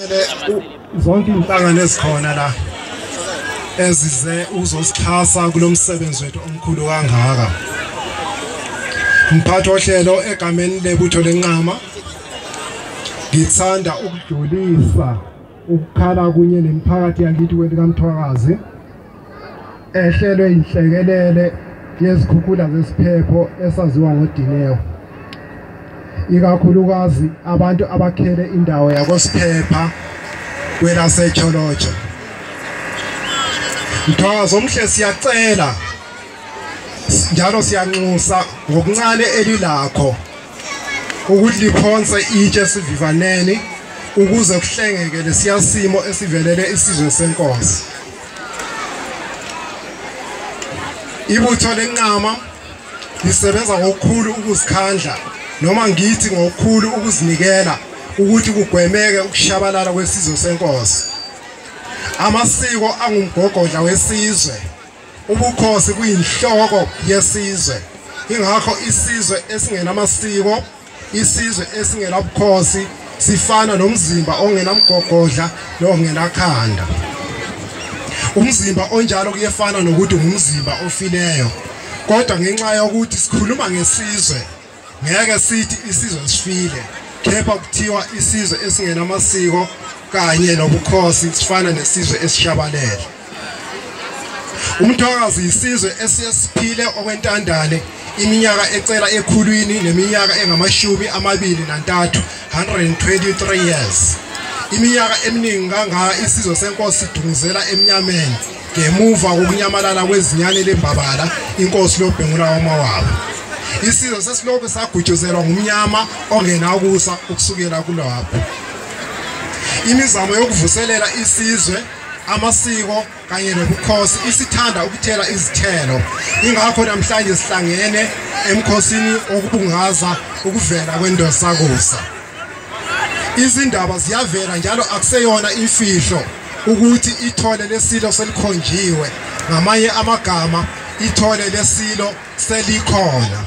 Zonke inhlangano ezikhona la ezize uzosixhasa kulomsebenzi wethu omkhulu kangaka. Mphathi ohlelo, egameni lebutho lenqama ngithanda ukudlulisa ukukhala kunye nemiphakathi yakithi kwelikaMthwakazi ehlelwe inhlekelele yezikhukhula zesiphepho esaziwa ngoDineo, ikakhulukazi abantu abakhele indawo yakoSiphepha kwelaseTsholotsho. Mthwakazi omhle, siyacela njalo siyanxusa ngokuncane elilakho ukuthi liphonse itshe sivivaneni ukuze kuhlengeke lesiyasimo esivelele isizwe senkosi. Ibutho lenqama lisebenza ngokukhulu ukuzikhandla, noma ngithi ngokukhulu ukuzinikela, ukuthi kugwemeke ukushabalala kwesizwe senkosi. Amasiko angumgogodla wesizwe, ubukhosi kuyinhloko yesizwe. Ingakho isizwe esingenamasiko, isizwe esingenabukhosi sifana nomzimba ongenamgogodla nongenakhanda. Umzimba onjalo kuyefana nokuthi umzimba ofileyo, kodwa ngenxa yokuthi sikhuluma ngesizwe ngeke sithi isizwe sifile, kepha kuthiwa isizwe esingenamasiko kanye nobukhosi sifana nesizwe esishabalele. Umthwakazi isizwe esiyesiphile okwentandane iminyaka ecela ekhulwini neminyaka engama-23, 123 years. Iminyaka eminingi kangaka isizwe senkosi sidunguzela emnyameni ngemuva kokunyamalala kwezinyane lembabala inkosi Lobhengula wamawabo. Isizwe sesilokhu sagutshuzelwa ngumnyama ongenakusa ukusukela kulapho. Imizamo yokuvuselela isizwe, amasiko kanye nobukhosi isithanda ukuthela izithelo. Ingakho namhlanje sihlangene emkhosini okubungaza ukuvela kwendosakusa. Izindaba ziyavela njalo akuseyona imfihlo ukuthi ithole lesilo selikhonjiwe, ngamanye amagama ithole lesilo selikhona.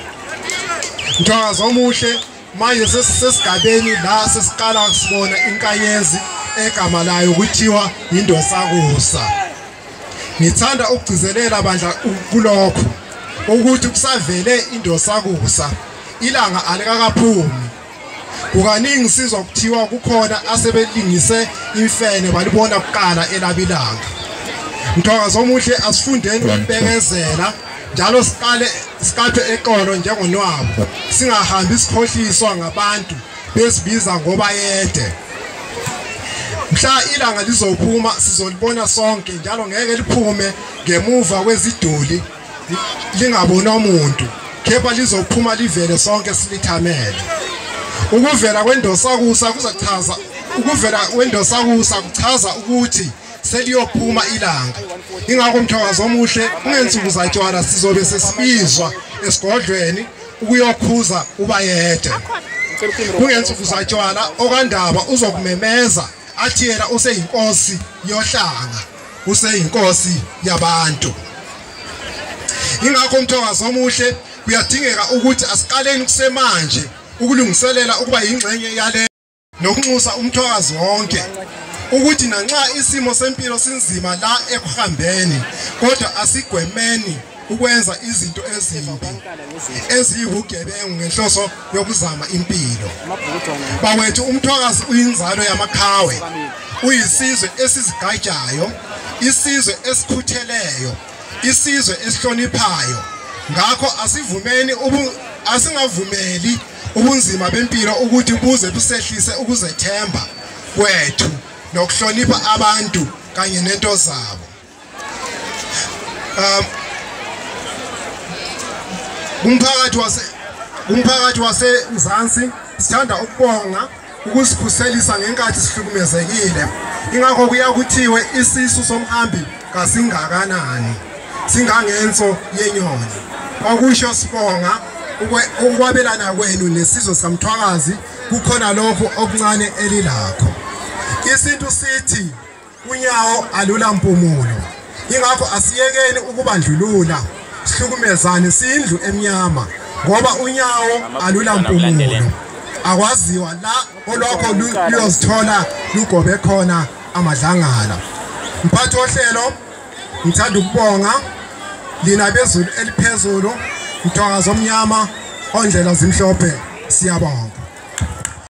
Mthwakazi omuhle, manje sesigabeni la sesiqala sibona inkanyezi egama layo kuthiwa indosakusa. Ngithanda ukugcizelela bandla kulokho ukuthi kusavele indosakusa, ilanga alikakaphumi. Kukaningi sizwa kuthiwa kukhona asebelingise imfene balibona kuqala elabilanga. Mthwakazi omuhle, asifundeni ukubekezela njalo siqale sikaphe eqolo njengonwabo, singahambi sikhohliswa ngabantu besibiza ngoba yede. Mhla ilanga lizophuma sizolibona sonke, njalo ngeke liphume ngemuva kweziduli lingabonwa umuntu, kepha lizophuma livele sonke silithamele. Ukuvela kwendosakusa kuzachaza, ukuvela kwendosakusa kuchaza ukuthi seliyophuma ilanga. Ingakho mthwakazi omuhle, kungensuku zatshwala sizobe sesibizwa esigodlweni ukuyokhuza ubayede. Kungensuku zatshwala okandaba uzokumemeza athi yena useyinkosi yohlanga, useyinkosi yabantu. Ingakho mthwakazi omuhle, kuyadingeka ukuthi asiqaleni kusemanje ukulungiselela ukuba yingxenye yale nokunxusa umthwakazi wonke ukuthi nanxa isimo sempilo sinzima la ekuhambeni, kodwa asigwemeni ukwenza izinto ezimbi eziyibugebengu ngenhloso yokuzama impilo. Bakwethu, umthwakazi uyinzalo yamaqhawe, uyisizwe esizigajayo, isizwe esikhutheleyo, isizwe esihloniphayo. Ngakho asivumeni asingavumeli ubunzima bempilo ukuthi buze busehlise ukuzethemba kwethu nokuhlonipha abantu kanye nento zabo. Umphakathi waseMzansi sithanda ukubonga ukusikhuselisa ngenkathi sihlukumezekile. Ingakho kuyakuthiwe isisu somhambi kasingakanani, singangenso yenyoni. Okusho sibonga ukwabelana kwenu nesizwe saMthwakazi kukhona lokho okuncane elilakho. Isintu sithi unyawo alula mpumulo, ingakho asiyekeni ukubandlulula sihlukumezane sindlu emnyama, ngoba unyawo alula mpumulo. Akwaziwa la olwakho luyozithola lugobe khona amadlangala. Mphathi wohlelo, ngithanda ukubonga lina bezulu eliphezulu, mthwakazi omnyama ondlela zimhlophe, siyabonga.